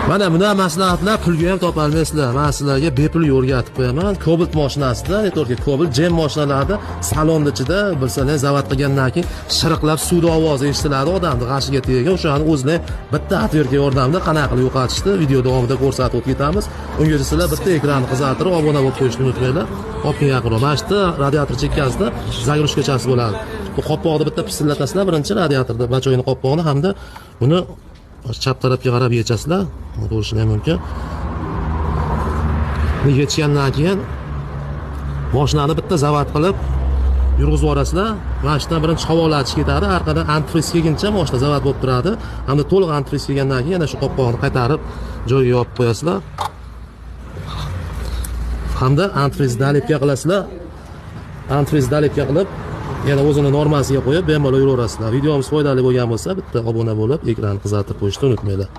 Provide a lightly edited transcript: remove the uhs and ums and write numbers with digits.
Mana bunday maslahatlar pulga ham topolmaysizlar. Men sizlarga bepul o'rgatib qo'yaman. Cobalt mashinasida, не только Cobalt, Gem mashinalarida salonni ichida bilsangiz zavod qilgandan keyin shiriqlab suvni ovozi eshitiladi, odamni g'ashiga tegan. O'shani o'zini bitta отвёртка yordamida qanaqa qilib yo'qotishni video davomida ko'rsatib o'tib ketamiz. Ungacha sizlar bitta ekranni qizartirib obuna bo'lib qo'yishni unutmanglar. Olib yaqinroq. Mana shu yerda radiator chekkasida загрузка chasi bo'ladi. Bu qopqoqni bitta pissillatasizlar birinchi radiatorda бачок ini qopqog'ini hamda buni chap tarafga qarab yechasizlar, ko'rishinglar mumkin. Buni yechgandan keyin mashinani bitta zavod qilib yurg'izib yuborasizlar. Mana shu yerdan birinchi havolatish ketadi, orqadan antifriz kelguncha mashina zavod bo'lib turadi. Hamda to'liq antifriz kelgandan keyin yana shu qopqog'ini qaytarib joyiga yopib qo'yasizlar. Hamda antifriz доливка qilasizlar. Antifriz доливка qilib yana o'zini normasiga qo'yib bemalol yuraverasizlar. Videomiz foydali bo'lgan bo'lsa, bitta obuna bo'lib, ekranni qizartirib qo'yishni unutmanglar.